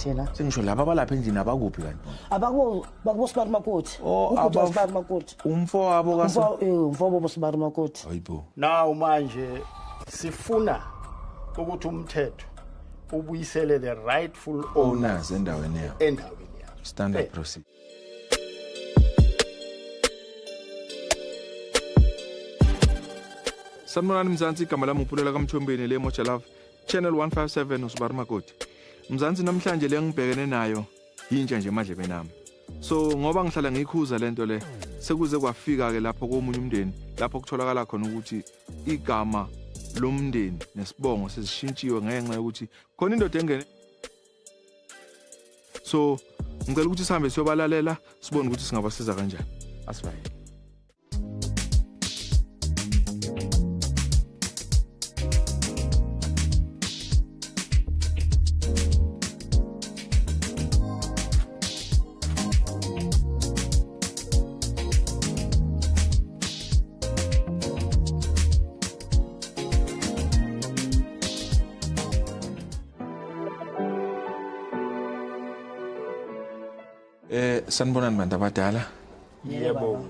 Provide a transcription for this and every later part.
thina. Sengisho laba abalapha endlini abakuphi kanti? Abakubo bakubo sibari makoti. Oh, Ubhuti wasibari makoti. Umfowabo kaso. Umfowabo bosibari makoti. Hayibo. Now manje sifuna ukuthi umthetho ubuyisele the rightful owners endaweni yabo. Endaweni yabo. Standard procedure. Sanibonani Mzansi, igama lami uPulela kaMthombeni le Moja Love Channel 157 uSibari Makoti. Mzansi, namhlanje le ngibhekene nayo yintsha nje emadlebeni ami. So ngoba ngihlala ngikhuza lento le, sekuze kwafika ke lapho komunye umndeni lapho kutholakala khona ukuthi igama lomndeni nesibongo sezishintshiwe ngenxa yokuthi khona indoda engene. So ngicela ukuthi sihambe siyobalalela sibone ukuthi singabasiza kanjani. Asibaye. Sanibonani bantu abadala. Yebo.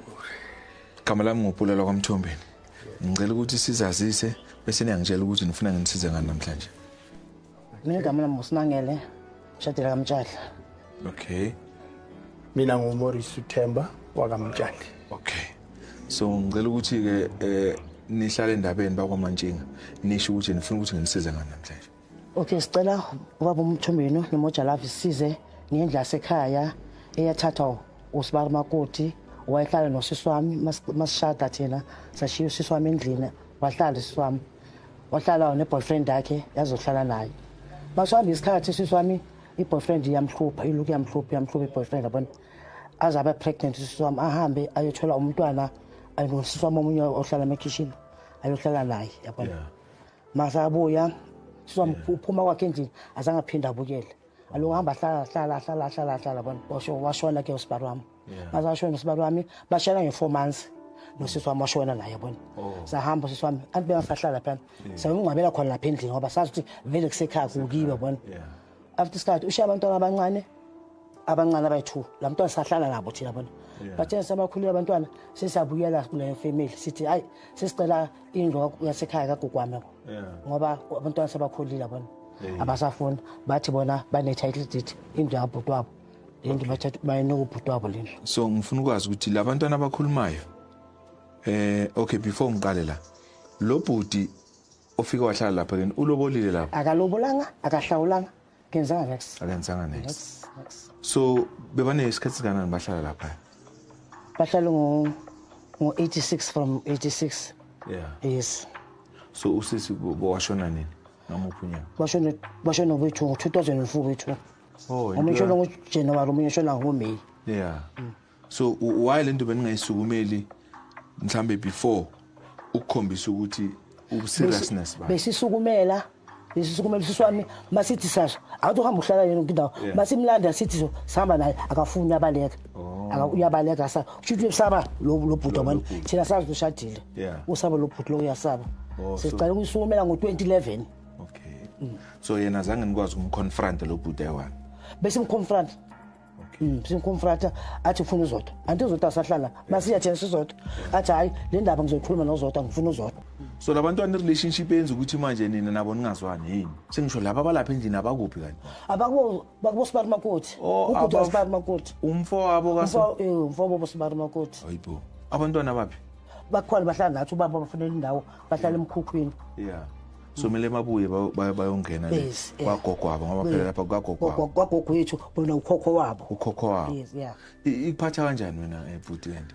Igama lami nguPulela kwaMthombeni. Ngicela ukuthi sizazise bese niyangitshela ukuthi nifuna nginisize ngani namhlanje. Mina igama lami nguSimangele, ngishadela kaMtshali. Okay. Mina nguMaurice Themba wakaMtshali. Okay. So ngicela ukuthi ke nihlale endabeni bakwaMantshinga nisho ukuthi nifuna ukuthi nginisize ngani namhlanje. Okay, sicela ubaba uMthombeni noMoja Love sisize ngendlu yasekhaya eyathathwa uSibari Makoti, wayehlala nosisi wami masishada thina sashiya usisi wami endlini, wahlala usisi wami, wahlala ne-boyfriend yakhe yazohlala naye. Masihamba isikhathi usisi wami i-boyfriend iyamhlupha, ilokhu iyamhlupha i-boyfriend yabona, aze abe pregnant usisi wami, ahambe ayothola umntwana nosisi wami omunye ohlala emakhishini ayohlala naye yabona. Masabuya usisi wami uphuma kwakhe endlini azange aphinde abuyele. Aloku hamba hlala bona, washona ke usibari wami. Maze washona usibari wami, bashana nge-4 months nosisi wami washona naye bona. Sahamba usisi wami, anti bengasahlala phela. Sayomngcwabela khona lapha endlini ngoba sazi ukuthi vele kusekhaya kukiwe bona. After isikhathi ushiya abantwana abancane abayi-2, la mntwana sahlala nabo thina bona. Bathe sebakhulile abantwana sesiyabuyela kule family sithi hayi sesicela indlu yasekhaya kagogo wami ngoba abantwana sebakhulile bona. Abasafuni bathi bona bane-title deed indlu yabhuti wabo, lendlu bathatha bayinika ubhuti wabo lendlu. So ngifuna ukwazi ukuthi labantwana abakhulumayo okay, before ngiqale la, lo bhuti ofika wahlala lapha kini ulobolile lapha? Akalobolanga, akahlawulanga, kenzanga next. Akenzanga next. So bebanesikhathi singanani bahlala lapha? Bahlala ngo-86 from 86. Yeah. Yes. So usisi washona nini? Ngamuphi unyaka? Bashona ngo 2004 bethu. Oh, omunye ushona ngoJanuary, omunye ushona ngoMay. Yeah. So why lento beningayisukumeli mhlambe before ukukhombisa ukuthi useriousness ba? Besisukumela usisi wami masithi sasha awuthi uhamba uhlala yena indawo, masimlanda sithi so sihamba naye akafuni uyabaleka. Uyabaleka sa kusho usaba lo bhuti wabona thina sazi ushadile. Usaba lo bhuti lo uyasaba. Sicela ukuyisukumela ngo-2011. Okay. So yena zange nikwazi ukumconfront lo bhuti ayiwani? Besimconfront. Simconfront athi ufuna uZodwa. Anti uZodwa asahlala masiya thina siZodwa. Athi hayi le ndaba ngizoyikhuluma noZodwa, ngifuna uZodwa. So labantwana relationship yenza ukuthi manje nina nabo ningazwani yini? Sengisho laba abalapha endlini abakuphi kanti? Abakubo bakubo Sibari Makoti. Ubhuti waSibari Makoti. Umfowabo kaso? Umfowabo boSibari Makoti. Hayibo. Abantwana baphi? Bakhona bahlala nathi ubaba bafunela indawo, bahlala emkhukhwini. Yeah. So mele babuye bayongena le kwagogo wabo ngoba phela lapha kwagogo wabo. Kwagogo wethu bona ukhokho wabo. Ukhokho wabo. Yes, yeah. Ikuphatha kanjani wena bhuti lento?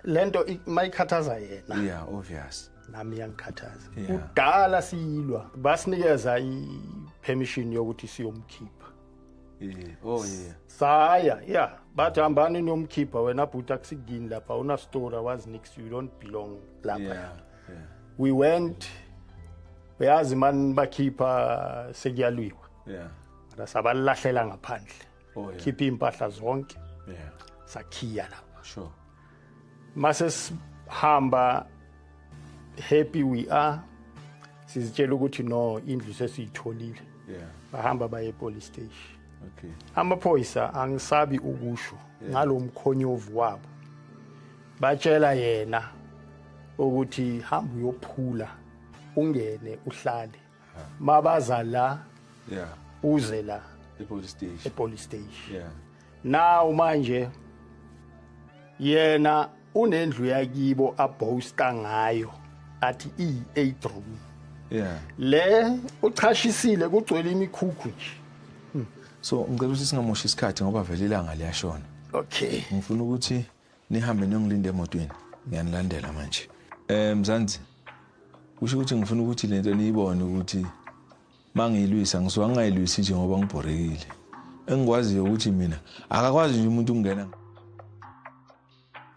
Lento mayikhathaza yena. Yeah, obvious. Nami iyangikhathaza. Kudala siyilwa basinikeza i-permission yokuthi siyomkhipha. Yeah. Oh yeah. Saya, yeah. Bathi hambani niyomkhipha wena bhuti akusikini lapha una story was next you don't belong lapha. Yeah. Yeah. We went, uyazi man bakhipha sekuyalwiwa. Yeah. Sabalahlela ngaphandle. Oh yeah. Khipha impahla zonke. Yeah. Sakhiya lapha. Sure. Mase sihamba happy we are. Sizitshela ukuthi no, indlu sesiyitholile. Bahamba baye police station. Amaphoyisa, angisabi ukusho, ngalo mkhonyovu wabo, batshela yena ukuthi hamba uyophula, ungene uhlale, mabaza la, uze la E-police station. E-police station. Now manje yena unendlu yakibo aboasta ngayo, athi iyi-8 room. Le uchashisile, kugcwele imikhukhu nje. So ngicela ukuthi singamoshi isikhathi ngoba vele ilanga liyashona. Okay. Ngifuna ukuthi nihambe niyongilinda emotweni. Ngiyanilandela manje. Mzansi, kusho ukuthi ngifuna ukuthi lento niyibone ukuthi mangiyilwisa ngisuka ngingayilwisi nje ngoba ngibhorekile. Engikwaziyo ukuthi mina akakwazi nje umuntu ukungena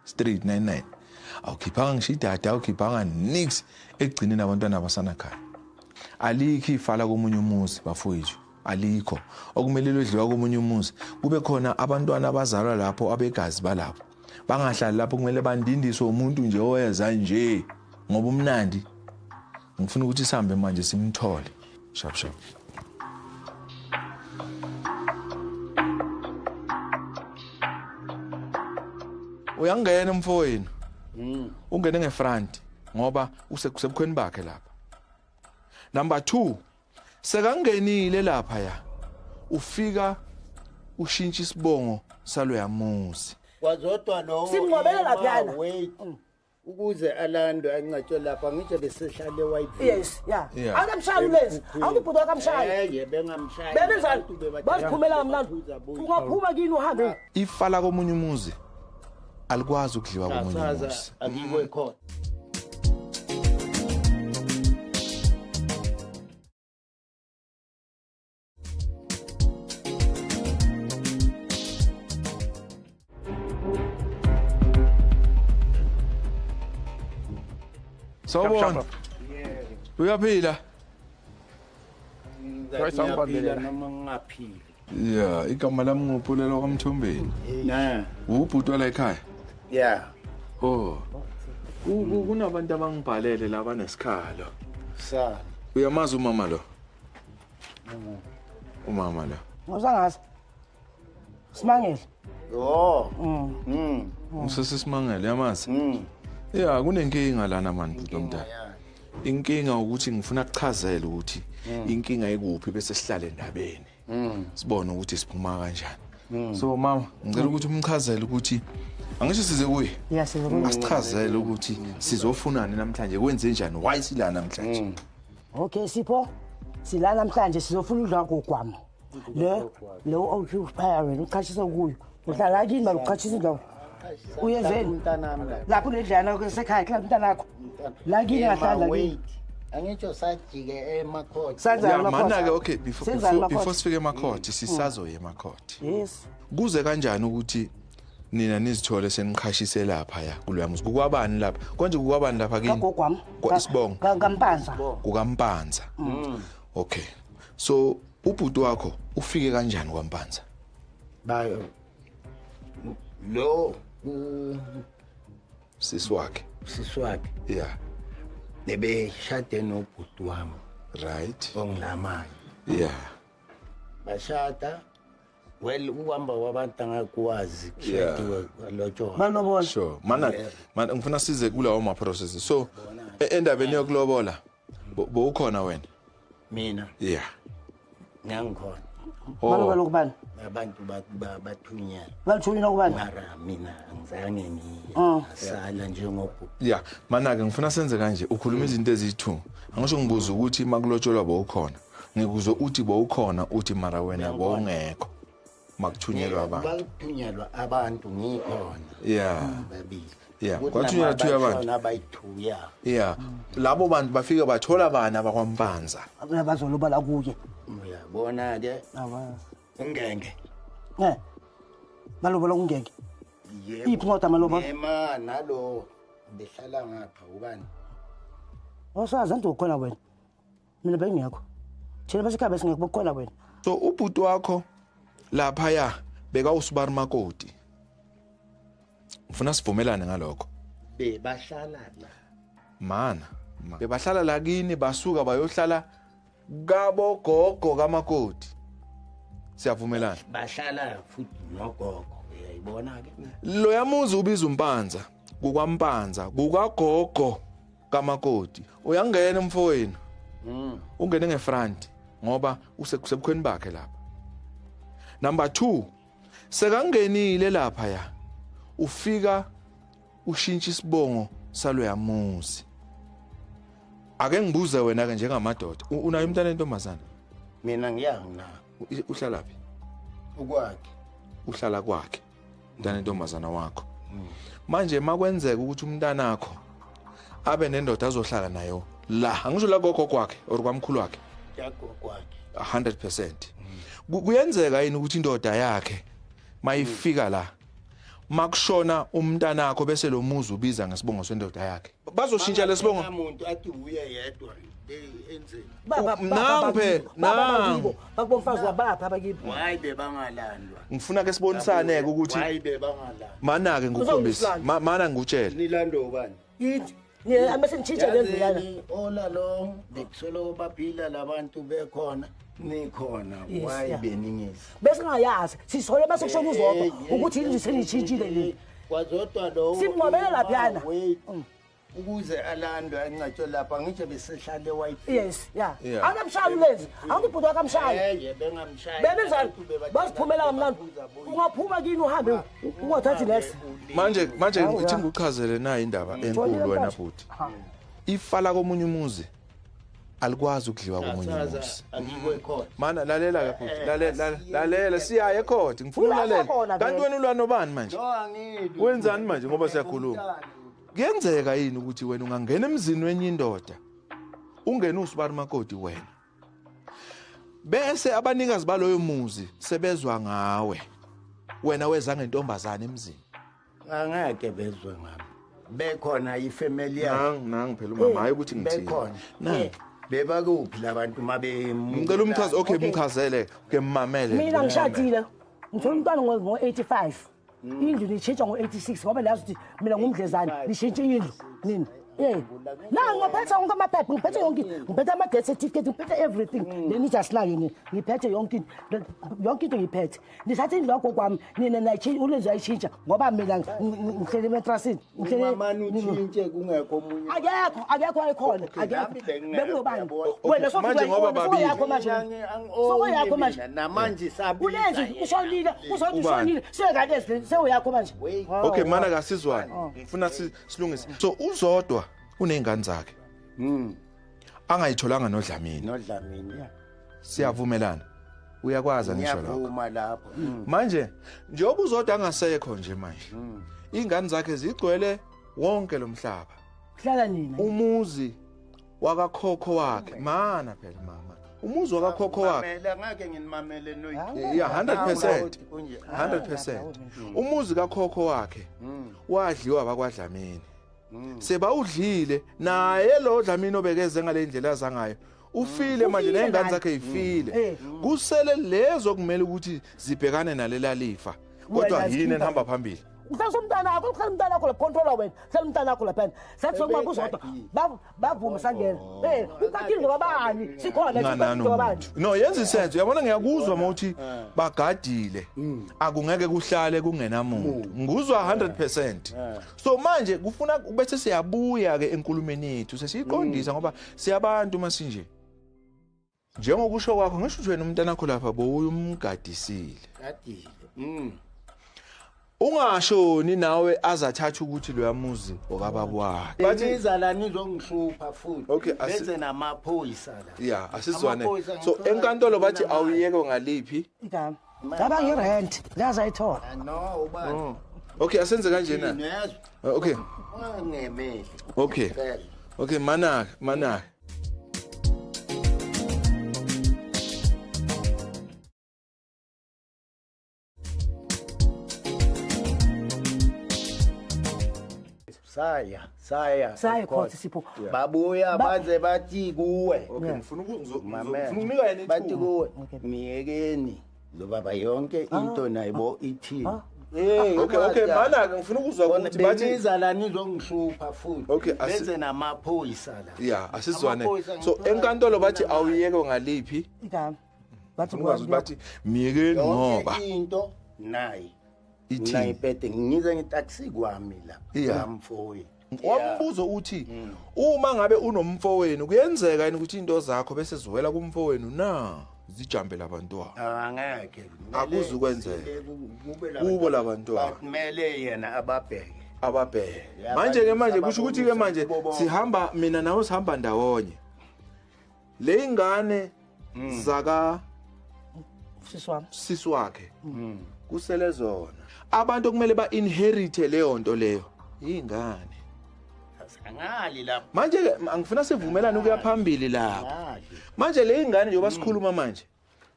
straight 99, awukhiphanga ngisho idada, awukhiphanga nix, ekugcineni abantwana abasanakhaya. Alikho ifala komunye umuzi, bafowethu, alikho okumele lodliwa komunye umuzi. Kube khona abantwana abazalwa lapho, abegazi balapho, bangahlali lapho. Kumele bandindiswe umuntu nje oweza nje ngoba umnandi. Ngifuna ukuthi sihambe manje simthole. Sharp sharp. Uyangena umfowenu, ungene ngefront ngoba usebukhweni bakhe lapha. Number 2, sekangenile lapha, ya, ufika ushintsha isibongo saloyamuzi. Kwazodwa lowo. Simngcwabele laphayana. Wait, ukuze alandwe angcatshwe lapha, ngitsho besehlale White. Yes, yeah. Akamshayi ulezi, awubhuti akamshayi. Eye, bengamshayi. Bebenzani? Abantu bebathi- Baziphumela kamnandi. bephuza boyi. Ungaphuma kini uhambe. Ifala komunye umuzi alikwazi ukudliwa komunye Sasaza umuzi. akikho ekhona. Sawubona. Sharp. Uyaphila? Ngiyaphila noma ngingaphili. Ya, igama lami nguPulelo kwaMthombeni. Na. Ubhuti wala ekhaya? Yeah. Oh. Kunabantu abangibhalele la banesikhalo. Sana. Uyamazi umama lo? Umama lo. Ngosangazi. Simangele. Oh. Usesisimangele, uyamazi? Ya, kunenkinga lana mani, bhuti omdala. Inkinga ukuthi ngifuna kuchazela ukuthi inkinga ikuphi, bese sihlale endabeni. Sibone ukuthi siphuma kanjani. So mama, ngicela ukuthi umchazele ukuthi angisho size kuye. Yeah, size kuye. Asichazele ukuthi sizofunani namhlanje, kwenze njani, why sila namhlanje. Okay, Sipho. Sila namhlanje sizofuna udla gogwami. Le occupy wena uchashisa kuyo. Uhlala kini manje, uchashisa indawo. Uyenzeni? Umntanami la. Lapho unendlana kusekhaya, hlala umntanakho. La kini ngahlala kini. Wait. Angitsho sajike emakhotha. Senzani Ya, emakhotha? mana-ke, okay, before Senzani before, before emakhotha? sifike emakhotha, sisazoya emakhotha. Yes. Kuze kanjani ukuthi nina nizithole seniqhashise lapha ya kuloya muzi? Kukwabani lapha konje, kukwabani lapha kini? Kagogwami. Kwa isibongo? Kampanza. Kukampanza. Okay, so ubhuti wakho ufike kanjani kwaMpanza? Ba lo ku Sisi wakhe. Sisi wakhe. Bebeshade nobhuti wami ongilamayo. Bashada. Well, ukuhamba kwabantu angakwazi, kushadiwe, kwalotsholwa. Balobola. Sure, mana mana ngifuna size kulawo ma processes. So endabeni yokulobola, bowukhona wena? Mina? Yeah. Ngangikhona. Oh. Balobola kubani? Abantu bathunyelwa. Balithunyelwa kubani? Mara mina angizange ngiye. Oh. Ngasala njengobhuti. Yeah, mana-ke ngifuna senze kanje. Ukhuluma izinto eziyi-two. Angisho ngibuza ukuthi makulotsholwa bowukhona, ngikuzwe uthi bowukhona, uthi mara wena bowungekho makuthunyelwa abantu. Bakuthunyelwa abantu, ngikhona. Babili. Ukuthi Kwathunyelwa two abantu. bashona abayi-two, yeah. Yeah, labo bantu bafike bathola bani abakwaMpanza? Bazolobala kuye. Uyabona-ke. Awa. Ungenge. Eh. Balobola ungenge. Yebo. Iphi incwadi amalobola? Ema nalo behlala ngapha ubani? Awusazi anti ukhona wena. Mina bengingekho. Thina basekhaya besingekho, bokukhona wena. So ubhuti wakho laphaya bekawusibari makoti, ngifuna sivumelane ngalokho. Bebahlala la. Mana. Bebahlala la kini basuka bayohlala kabogogo kamakoti. Siyavumelana. Bahlala futhi nogogo, uyayibona ke. Lo yamuzi ubiza uMpanza, kukwaMpanza, kukagogo kamakoti. Uyangena umfowenu. Ungene ngefront ngoba usebukhweni bakhe lapha. Number 2, sekangenile lapha ya. Ufika ushintsha isibongo saloyamuzi. Ake ngibuze wena ke njengamadoda, unayo umntana entombazana? Mina ngiyangina. Uhlala phi? Ukwakhe. Uhlala kwakhe. Umntana entombazana wakho. Manje makwenzeka ukuthi umntanakho abe nendoda azohlala nayo la, angisho la gogo kwakhe or kwamkhulu wakhe. Yagogo kwakhe. 100%. Kuyenzeka yini ukuthi indoda yakhe mayifika la makushona umntanakho bese lo muzi ubiza ngesibongo sendoda yakhe? Bazoshintsha lesibongo. Umuntu athi uye yedwa enzeni? Baba Nangu baba bakubomfazi wabapha abakibo. Why bebangalandwa? Ngifuna ke sibonisane ke ukuthi why bebangalandwa? Mana ke ngikukhombise. Mana ngikutshele. Nilando ubani? Yithi. Ne amase ngitshintshe lendlu yana. All along bekusolo baphila labantu bekhona nikhona why beningisi? Bese ngayazi sisole bese kushona uZodwa ukuthi indlu senitshintshile nini. Kwazodwa lo simngcwabele laphana. Ukuze alandwe ancatshwe lapha ngisho besehlale white. Yes, yeah. Angamshaya ulezi. Angibhuti wakamshaya. Eh, bengamshaya. Bebenzani? Basiphumela kamnandi. Ungaphuma kini uhambe ungathathi next. Manje ngithi ngikuchazele na indaba enkulu wena bhuti. Ifala komunye umuzi alikwazi ukudliwa komunye umuzi. Mana lalela ke bhuti, lalela lalela siyaye ecourt, ngifuna ulalela. Kanti wena ulwa nobani manje? Wenzani manje ngoba siyakhuluma? Kuyenzeka yini ukuthi wena ungangena emzini wenye indoda ungene usibari makoti wena bese abanikazi baloyo muzi sebezwa ngawe wena weza ngentombazana emzini? Angeke bezwe ngami, bekhona ifamily yakhe. Nangu phela umama, hayi ukuthi ngithini. Bekhona bebakuphi labantu mabe ngicela umchaze. Okay, mchazele ke mmamele. Mina ngishadile ngithola umntwana ngo-85, indlu nishintsha ngo-86 ngoba lazi ukuthi mina ngumdlezane nishintshe indlu nini. Na ngiphethe wonke amaphepha, ngiphethe yonke, ngiphethe ama-death certificate, ngiphethe everything. Leni just nayo nini, ngiphethe yonke into, yonke into ngiphethe. Nithatha indlu yakho kwami nina nayitshintsha, ulenzi ayitshintsha ngoba mina ngihlele ematrasini, ngihlele mama utshintshe kungekho omunye. Akekho, akekho ayikhona, akekho. Bekungobani? Wena manje ngoba babili yakho manje. Soyakho manje. Namanje sabiza. Ulenzi ushonile, uzothi ushonile, sekalezi sewuyakho manje. Okay, mana kasizwane. Ngifuna silungise. So uZodwa unezingane zakhe. Angayitholanga noDlamini. NoDlamini, yeah. Siyavumelana. Uyakwazi ngisho lokho. Ngiyavuma lapho. Manje njengoba uZodwa angasekho nje manje. Ingane zakhe zigcwele wonke lo mhlaba. Hlala nina. Umuzi wakakhokho wakhe. Mana phela mama. Umuzi wakakhokho wakhe. Mamela ngeke nginimamele no. Yeah, 100%. 100%. Umuzi kakhokho wakhe wadliwa bakwaDlamini. Sebawudlile naye lo Dlamini obekeze ngale ndlela azangayo. Ufile manje nezingane zakhe ifile. Kusele lezo kumele ukuthi zibhekane nalela lifa. Kodwa yini enihamba phambili? Uhlala umntana wakho, uhlala umntana wakho lapha, controller wena. Uhlala umntana wakho lapha. Sathi sokuba kuzodwa. Bavuma sangena. Ukatile ngoba bani? Sikhona ngoba bani? No, yenza isenzo. Uyabona ngiyakuzwa mawuthi bagadile. Akungeke kuhlale kungenamuntu. Nguzwa 100%. So manje kufuna bese siyabuya ke enkulumeni yethu sesiyiqondisa ngoba siyabantu masinje. Njengokusho kwakho ngisho ukuthi wena umntana wakho lapha bowuyumgadisile. Gadile. Ungashoni nawe azathatha ukuthi lo yamuzi okababa wakhe. Bathi la nizongihlupha futhi. Benze namaphoyisa la. Yeah, asizwane. So enkantolo bathi awuyeke ngaliphi? Igama. Ngaba ngirent, ngaze ayithola. No, ubani? Okay, asenze kanjena. Okay. Ungemeli. Okay. Okay, mana, mana. Saya court Sipho. Babuya baze bathi kuwe. Okay, ngifuna ukunika yena ithuba. Bathi kuwe miyekeni lo baba yonke into nayibo ithini. Okay, mana ke ngifuna ukuzwa ukuthi bathi beniza la nizongihlupha futhi. Benze namaphoyisa la. Yeah, asizwane. So enkantolo bathi awuyeke ngaliphi? Igama. Bathi bathi miyekeni ngoba into nayi. Ithi iphethe ngize ngitaxi kwami lapha namfowethu. Wambuzo uthi uma ngabe unomfowenu kuyenzeka yini ukuthi into zakho bese ziwela kumfowenu na zijambe labantwana? Angeke. Akuzukwenzeka. Kubo labantwana. Kumele yena ababheke. Ababheke. Manje ke manje kusho ukuthi ke manje sihamba mina nawe sihamba ndawonye. Le ingane zaka sisi wakhe kusele zona. Abantu okumele ba inherit leyo nto leyo ingane. Angali lapho. Manje angifuna sivumelane ukuya phambili lapho. Manje le ingane njengoba sikhuluma manje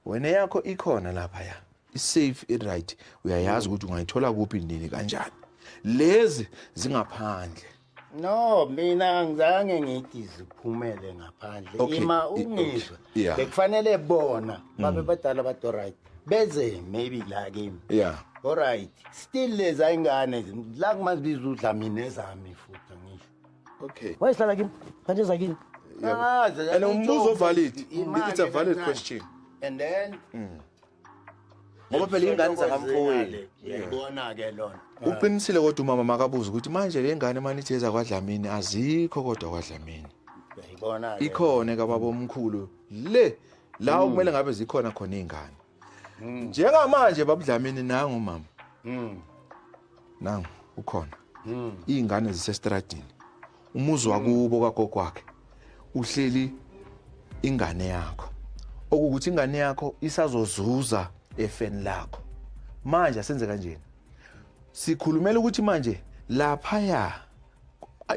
wena yakho ikhona lapha ya. I safe i right. Uyayazi ukuthi ungayithola kuphi nini kanjani. Lezi zingaphandle. No, mina angizange ngithi ziphumele ngaphandle. Ima ungizwe. Bekufanele bona babe badala bathi right. Beze maybe la kimi. Yeah. All right. Still leza ingane la kumazibiza uDlamini ezami futhi ngisho. Okay. Wayehlala kimi? Manje zakini? And umbuzo valid. It's a valid question. And then ngoba phela ingane zakamfowenu. Yayibona ke lona. Uqinisile kodwa umama makabuza ukuthi manje le ngane manithi eza kwaDlamini azikho kodwa kwaDlamini. Yayibona ke. Ikhona kababa omkhulu le la okumele ngabe zikhona khona ingane. Njengamanje babuDlamini nangu mama. Nangu ukhona. Ingane zisestradini. Umuzi wakubo kagogo wakhe uhleli ingane yakho. Okukuthi ingane yakho isazozuza efeni lakho. Manje asenze kanjeni? Sikhulumela ukuthi manje lapha ya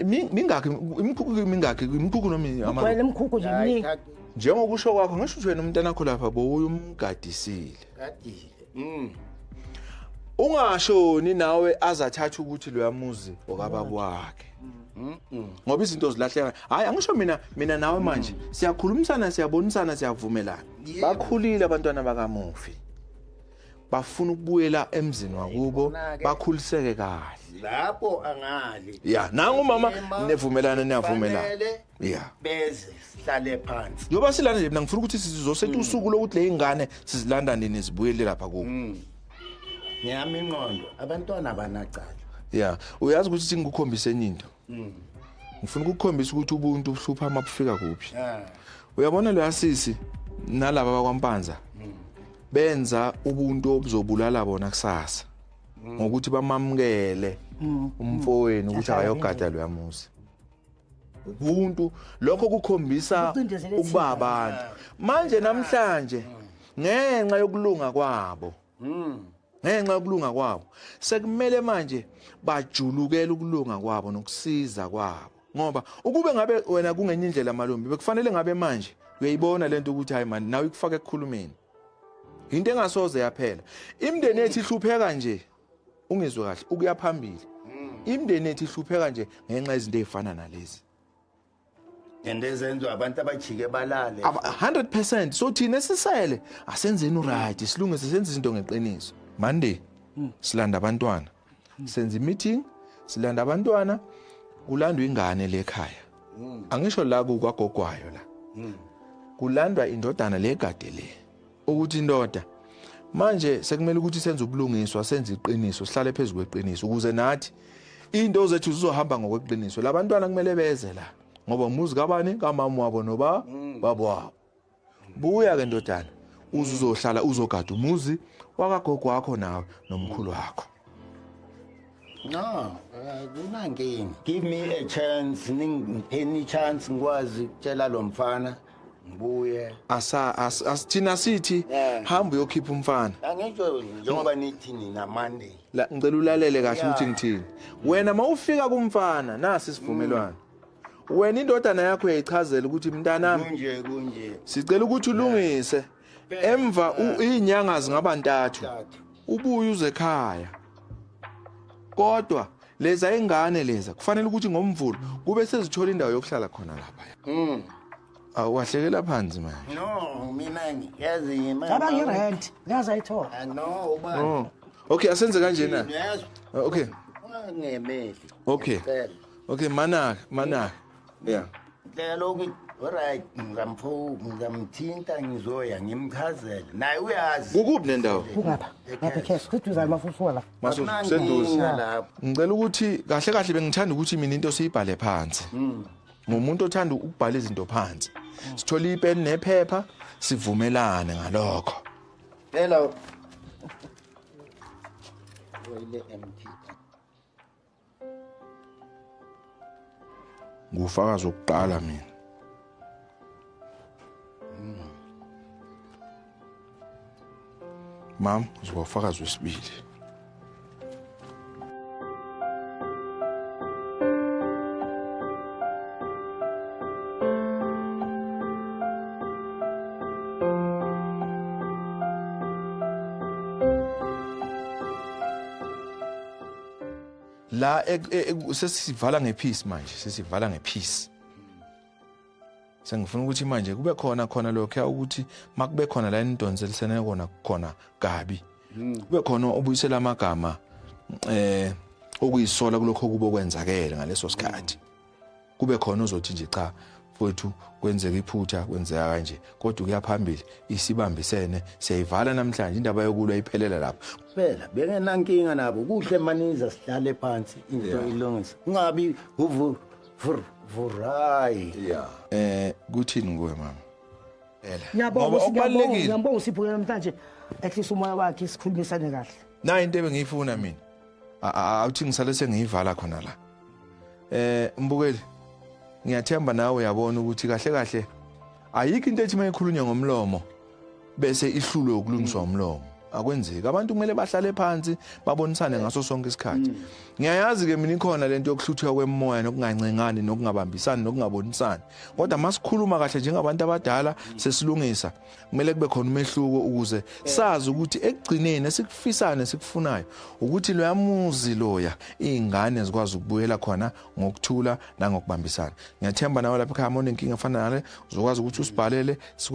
mingakhi imikhukhu mingakhi imikhukhu noma ama imikhukhu nje miningi. Njengokusho kwakho ngisho ukuthi wena umntana wakho lapha bowuye umgadisile. Gadile. Ungashoni nawe azathatha ukuthi lo yamuzi okababa wakhe. Ngoba izinto zilahleka. Hayi angisho mina nawe manje siyakhulumisana siyabonisana siyavumelana. Bakhulile abantwana bakamufi. Bafuna ukubuyela emzini wakubo bakhuliseke kahle. Lapho angali. Yeah, nangu mama nevumelana niyavumelana. Yeah. Beze sihlale phansi. Njoba silana nje mina ngifuna ukuthi sizosetha usuku lokuthi le ingane sizilanda nini zibuyele lapha kubo. Ngiyami ingqondo abantwana abanacala. Yeah, uyazi ukuthi singikukhombise enye into. Ngifuna ukukukhombisa ukuthi ubuntu uhlupha mabufika kuphi. Uyabona lo yasisi nalaba bakwaMpanza. Benza ubuntu obuzobulala bona kusasa. Ngokuthi bamamukele umfowenu ukuthi akayogada lo yamuzi. Ubuntu lokho kukhombisa ukuba abantu. Manje namhlanje ngenxa yokulunga kwabo. Ngenxa yokulunga kwabo sekumele manje bajulukele ukulunga kwabo nokusiza kwabo. Ngoba ukube ngabe wena kungenye indlela malumbi bekufanele ngabe manje uyayibona lento ukuthi hayi man nawe ikufaka ekukhulumeni. Into engasoze yaphela. Imndeni yethu ihlupheka nje. Ungizwe kahle ukuya phambili. Imndeni yethu ihlupheka nje ngenxa yezinto ezifana nalezi. Endezenzo abantu abajike balale. 100%. So thina sisele asenzeni uright silungise senze izinto ngeqiniso. Monday silanda abantwana. Senza meeting silanda abantwana kulandwa ingane lekhaya. Angisho la kwagogwayo la. Kulandwa indodana legade le. Ukuthi indoda manje sekumele ukuthi senze ubulungiswa senze iqiniso sihlale phezulu kweqiniso ukuze nathi into zethu zizohamba ngokweqiniso. Labantwana kumele beze la ngoba umuzi kabani kamama wabo noba baba wabo. Buya ke ndodana uzohlala uzogada umuzi wakagogo wakho nawe nomkhulu wakho. No, kunankinga. Give me a chance, ningiphe chance ngikwazi ukutshela lo mfana ngibuye. Asithina sithi hamba uyokhipha umfana. Angisho njengoba nithi nina Monday. La ngicela ulalele kahle ukuthi ngithini. Wena mawufika kumfana nasi isivumelwano. Wena indodana yakho uyayichazela ukuthi mntanami kunje kunje. Sicela ukuthi ulungise emva izinyanga zingaba ntathu. Ubuye uze ekhaya. Kodwa leza ingane leza kufanele ukuthi ngomvulo kube sezithola indawo yokuhlala khona lapha. Awahlekela phansi manje. No, mina ngiyazi imali. Ngaba ngirent, ngaze ayithola. No, ubani? Okay, asenze kanjena. Uyezwa? Okay. Ungangemeli. Okay. Ngiyacela. Okay, mana mana. Yeah. Kaloku alright, ngizamthinta, ngizoya ngimchazele. Naye uyazi. Kukuphi nendawo? Kungapha ngapha ekhaya, kuduzane mafufuka la. Maso Akunankinga seduze. lapho. Ngicela ukuthi kahle kahle bengithanda ukuthi mina into siyibhale phansi. Ngumuntu othanda ukubhala izinto phansi. Sithole ipeni nephepha sivumelane ngalokho. Phela ile MT. Ngufakazi wokuqala mina. Mam, uzoba ufakazi wesibili. La sesivala ngepeace manje, sesivala ngepeace. Sengifuna ukuthi manje kube khona khona lokho ukuthi makube khona la enidonselisene kona khona kabi. Kube khona obuyisela amagama okuyisola kulokho kube kwenzakele ngaleso sikhathi. Kube khona ozothi nje cha mfowethu kwenzeka iphutha, kwenzeka kanje, kodwa kuya phambili isibambisene, siyayivala namhlanje indaba yokulwa iphelela lapha. Phela bengenankinga nabo, kuhle maniza sihlale phansi into ilungise. Ungabi uvu vur vurai. Yeah. Kuthini kuwe mama? Phela. Ngiyabonga, Ngoba okubalulekile. ngiyabonga uSipho namhlanje ehlisa umoya wakhe sikhulumisane kahle. Nayi into ebengiyifuna mina. Awuthi ngisale sengiyivala khona la. Mbukeli, ngiyathemba nawe uyabona ukuthi kahle kahle ayikho into ethi mayikhulunywa ngomlomo bese ihlulwe ukulungiswa umlomo. Akwenzeki. Abantu kumele bahlale phansi babonisane ngaso sonke isikhathi. Ngiyayazi ke mina ikhona lento yokuhluthwa kwemoya nokungancengani nokungabambisani nokungabonisani. Kodwa masikhuluma kahle njengabantu abadala sesilungisa, kumele kube khona umehluko ukuze sazi ukuthi ekugcineni esikufisane sikufunayo ukuthi loya muzi loya izingane zikwazi ukubuyela khona ngokuthula nangokubambisana. Ngiyathemba nawe lapha ekhaya uma unenkinga efana nale uzokwazi ukuthi usibhalele.